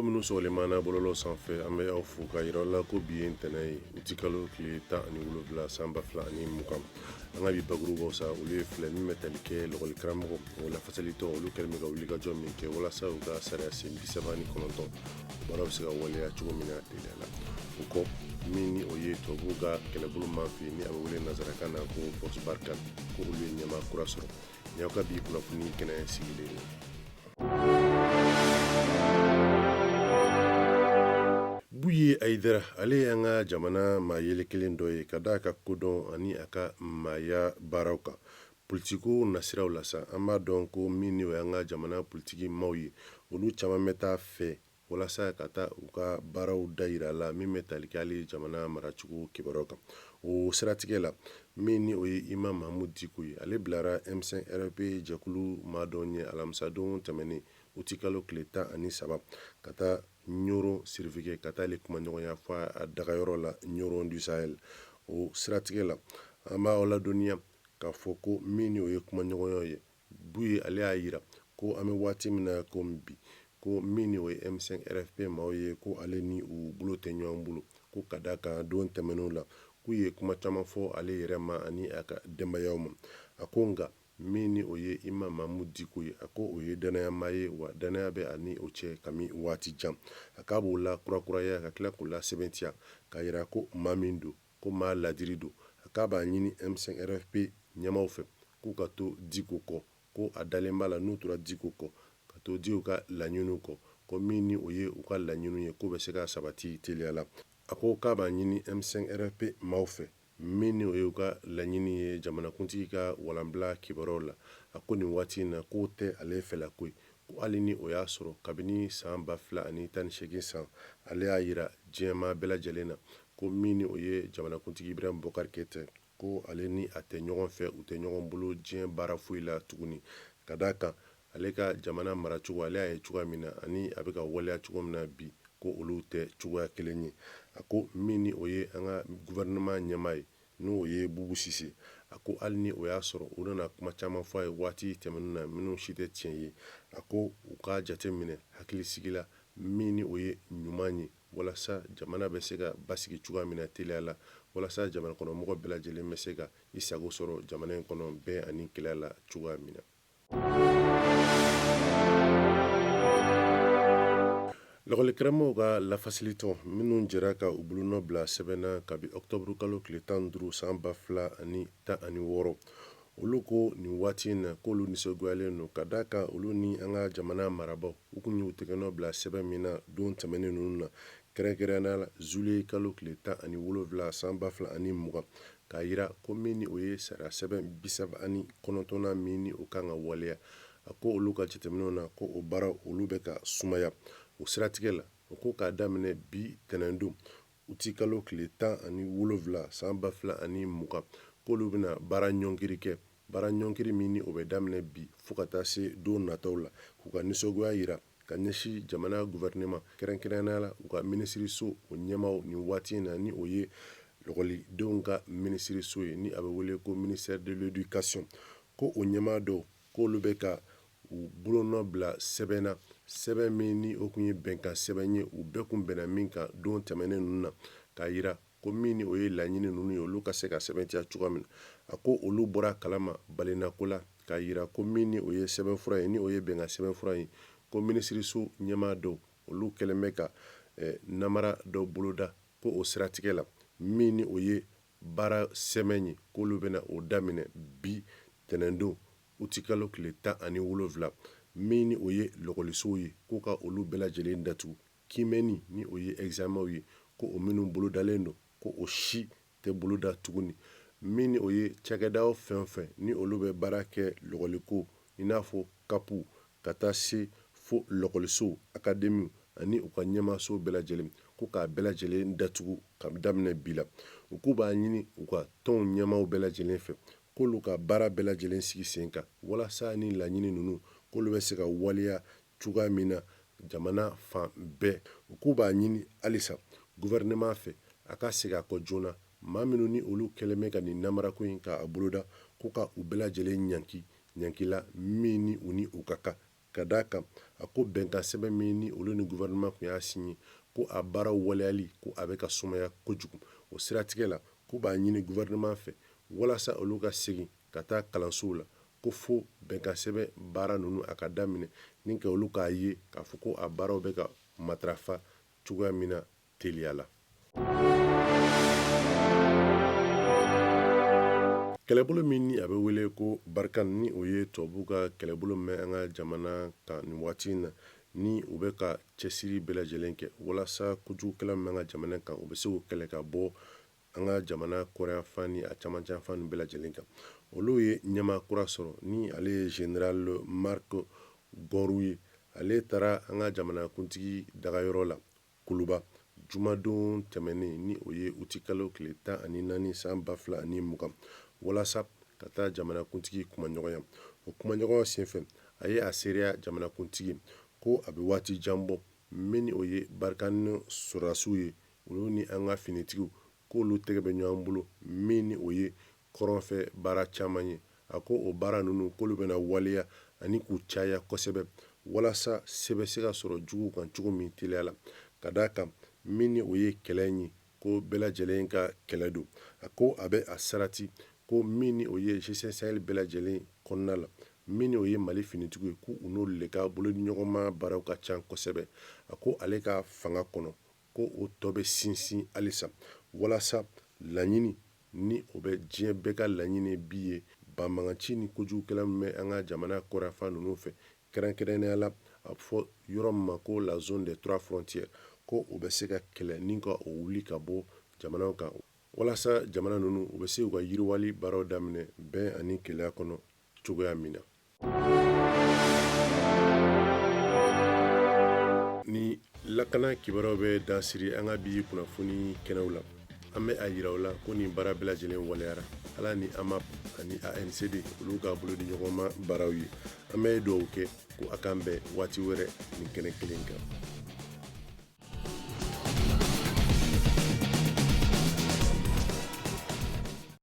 Aw minnu sɔgɔlen b'an na bɔlɔlɔ sanfɛ, an bɛ aw fo ka yira aw la ko bi ye ntɛnɛn ye, utikalo tile 17 san 2020. An ka bi bakurubaw sa, olu ye filɛ min bɛ tali kɛ lɔgɔli karamɔgɔ o lafasalitɔn, olu kɛlen bɛ ka wulikajɔ min kɛ walasa u ka sariya sen 39 baara bɛ se ka waleya cogo min na teliya la. O kɔ, min ni o ye tubabuw ka kɛlɛbolo ma fɛ ni a bɛ wele nansarakan na ko Force Barkhane, ko olu ye ɲɛmaa kura sɔrɔ. Nin y'aw ka bi kunnafoni kɛnɛ sigilen ye. Buye Ayidara, ale ye an ka jamana maa yelen kelen dɔ ye ka da a ka kodɔn ani a ka maaya baaraw kan politiko nasiraw la sa. An b'a dɔn ko min ni o y'an ka jamana politiki maaw ye, olu caman bɛ taa fɛ walasa ka taa u ka baaraw da yira la min bɛ tali kɛ hali jamana maracogo kibaruyaw kan. O siratigɛ la, min ni o ye Imam Mahmoud Dicko ye, ale bilara M5 RFP jɛkulu maa dɔ ɲɛ alamisadon tɛmɛnen utikalo tile 13 ka taa Ɲɔrɔ sirifikɛ ka taa ale kumaɲɔgɔnya fɔ a dagayɔrɔ la Ɲɔrɔ du Sahel. O siratigɛ la, an b'aw ladɔnniya k'a fɔ ko min ni o ye kumaɲɔgɔnya ye, Buye ale y'a yira ko an bɛ waati min na komi bi, ko min ni o ye M5 RFP maaw ye, ko ale ni u bolo tɛ ɲɔgɔn bolo, ko ka da kan don tɛmɛnenw la k'u ye kuma caman fɔ ale yɛrɛ ma ani a ka denbayaw ma. A ko nka min ni o ye Imam Mahmoud Dicko ye, a ko o ye dannayamaa ye, wa dannaya bɛ a ni o cɛ kami waati jan. A k'a b'o la kurakuraya ka tila k'o la sɛbɛntiya k'a yira ko maa min don, ko maa ladiri don. A k'a b'a ɲini M5 RFP ɲɛmaaw fɛ k'u ka to Dicko kɔ, ko a dalen b'a la n'u tora Dicko kɔ, ka to Dicko ka laɲiniw kɔ, ko min ni o ye u ka laɲiniw ye, k'o bɛ se ka sabati teliya la. A ko k'a b'a ɲini M5 RFP maaw fɛ, min ni o ye u ka laɲini ye jamanakuntigi ka walanbila kibaruyaw la, a ko nin waati in na k'o tɛ ale fɛlako ye, ko hali ni o y'a sɔrɔ kabini san 2018 san, ale y'a yira diɲɛmaa bɛɛ lajɛlen na ko min ni o ye jamanakuntigi Ibrahim Boubacar Keïta, ko ale ni a tɛ ɲɔgɔn fɛ, u tɛ ɲɔgɔn bolo diɲɛ baara foyi la tuguni, ka d'a kan ale ka jamana maracogo, ale y'a ye cogoya min na ani a bɛ ka waleya cogo min na bi, ko olu tɛ cogoya kelen ye. A ko min ni o ye an ka gouvernement ɲɛmaa ye, n'o ye Bubu Sise, a ko hali ni o y'a sɔrɔ u nana kuma caman fɔ a ye waati tɛmɛnen na minnu si tɛ tiɲɛ ye, a ko u k'a jate minɛ hakilisigi la min ni o ye ɲuman ye walasa jamana bɛ se ka basigi cogoya min na teliya la, walasa jamana kɔnɔmɔgɔ bɛɛ lajɛlen bɛ se ka i sago sɔrɔ jamana in kɔnɔ bɛn ani kelenya la cogoya min na. Lakɔlikaramɔgɔw ka lafasalitɔn minnu jɛra ka u bolonɔ bila sɛbɛn na kabi ɔkutɔburu kalo tile 15 san 2016, olu ko nin waati in na k'olu nisɔngoyalen don ka d'a kan olu ni an ka jamana marabaaw u kun y'u tɛgɛnɔ bila sɛbɛn min na don tɛmɛnen ninnu na, kɛrɛnkɛrɛnnenya la zuwiliye kalo tile 17 san 2020, k'a yira ko min ni o ye sariya sɛbɛn 39nan min ni o kan ka waleya, a ko olu ka jateminɛw na ko o baara olu bɛ ka sumaya. O siratigɛ la, o ko k'a daminɛ bi tɛnɛndon utikalo tile 17 san 2020, k'olu bɛna baara ɲɔngiri kɛ, baara ɲɔngiri min ni o bɛ daminɛ bi fo ka taa se don nataw la, k'u ka nisɔngoya yira ka ɲɛsin jamana gouvernement, kɛrɛnkɛrɛnnenya la u ka minisiriso o ɲɛmaaw nin waati in na, ni o ye lɔgɔlidenw ka minisiriso ye, ni a bɛ wele ko ministère de l'éducation, ko o ɲɛmaa dɔw k'olu bɛ ka u bolonɔ bila sɛbɛn na, sɛbɛn min ni o kun ye bɛnkan sɛbɛn ye, u bɛɛ kun bɛnna min kan don tɛmɛnen ninnu na, k'a yira ko min ni o ye laɲini ninnu ye, olu ka se ka sɛbɛntiya cogoya min na. A ko olu bɔra kalama balenako la k'a yira ko min ni o ye sɛbɛnfura ye, ni o ye bɛnkan sɛbɛnfura ye, ko minisiriso ɲɛmaa dɔw olu kɛlen bɛ ka namara dɔ boloda, ko o siratigɛ la min ni o ye baara sɛmɛn ye, k'olu bɛna o daminɛ bi tɛnɛndon utikalo tile 17, min ni o ye lɔgɔlisow ye, k'u ka olu bɛɛ lajɛlen datugu, kiimɛni ni o ye examenw ye, ko o minnu bolodalen don, ko o si tɛ boloda tuguni, min ni o ye cakɛdaw fɛn o fɛn ni olu bɛ baara kɛ lɔgɔliko, i n'a fɔ kapu, ka taa se fo lɔgɔlisow, akademiw ani u ka ɲɛmaasow bɛɛ lajɛlen, ko k'a bɛɛ lajɛlen datugu ka daminɛ bi la. U k'u b'a ɲini u ka tɔnw ɲɛmaaw bɛɛ lajɛlen fɛ k'olu ka baara bɛɛ lajɛlen sigi sen kan walasa ni laɲini ninnu k'olu bɛ se ka waleya cogoya min na jamana fan bɛɛ. U k'u b'a ɲini halisa gouvernement fɛ a ka segin a kɔ joona, maa minnu ni olu kɛlen bɛ ka nin namarako in k'a boloda, ko ka u bɛɛ lajɛlen ɲanki ɲanki la min ni u ni u ka kan. Ka d'a kan a ko bɛnkan sɛbɛn min ni olu ni gouvernement tun y'a signé, ko a baaraw waleyali ko a bɛ ka sumaya kojugu. O siratigɛ la, k'u b'a ɲini gouvernement fɛ walasa olu ka segin ka taa kalansow la, ko fo bɛnkan sɛbɛn baara ninnu a ka daminɛ ni ka olu k'a ye k'a fɔ ko a baaraw bɛ ka matarafa cogoya min na teliya la. Kɛlɛbolo min ni a bɛ wele ko Barkhane, ni o ye tubabuw ka kɛlɛbolo min an ka jamana kan nin waati in na, ni u bɛ ka cɛsiri bɛɛ lajɛlen kɛ walasa kojugukɛla min b'an ka jamana kan, u bɛ se k'o kɛlɛ ka bɔ an ka jamana kɔrɔnyanfan ni a camancɛyanfan ninnu bɛɛ lajɛlen kan. Olu ye ɲɛmaa kura sɔrɔ, ni ale ye général Marc Gourou ye. Ale taara an ka jamanakuntigi dagayɔrɔ la Kuluba jumadon tɛmɛnen, ni o ye utikalo tile 14 san 2020, walasa ka taa jamanakuntigi kumaɲɔgɔnya. O kumaɲɔgɔnya senfɛ, a ye a seereya jamanakuntigi ko a bɛ waati jan bɔ, min ni o ye Barkhane sɔrɔdasiw ye, olu ni an ka finitigiw, k'olu tɛgɛ bɛ ɲɔgɔn bolo, min ni o ye kɔrɔnfɛ baara caman ye. A ko o baara ninnu k'olu bɛna waleya ani k'u caya kosɛbɛ walasa se bɛ se ka sɔrɔ juguw kan cogo min teliya la. Ka d'a kan min ni o ye kɛlɛ in ye, ko bɛɛ lajɛlen ka kɛlɛ don. A ko a bɛ a sarati ko min ni o ye G5 Sahel bɛɛ lajɛlen kɔnɔna la, min ni o ye Mali finitigiw ye, k'u n'olu le ka bolodiɲɔgɔnma baaraw ka ca kosɛbɛ. A ko ale ka fanga kɔnɔ, ko o tɔ bɛ sinsin halisa walasa laɲini ni o bɛ diɲɛ bɛɛ ka laɲini bi ye, banbaganci ni kojugukɛla min bɛ an ka jamana kɔrɔnyanfan ninnu fɛ, kɛrɛnkɛrɛnnenya la a bɛ fɔ yɔrɔ min ma ko la zone des trois frontières, ko o bɛ se ka kɛlɛ ni ka o wuli ka bɔ jamanaw kan, walasa jamana ninnu u bɛ se u ka yiriwali baaraw daminɛ bɛn ani kelenya kɔnɔ cogoya min na. Ni lakana kibaruyaw bɛ dan siri an ka bi kunnafoni kɛnɛw la. An bɛ a yira aw la ko nin baara bɛɛ lajɛlen waleyara ala ni AMAP ani ANCD olu ka bolodiɲɔgɔnma baaraw ye. An bɛ dugawu kɛ ko a k'an bɛn waati wɛrɛ nin kɛnɛ kelen kan.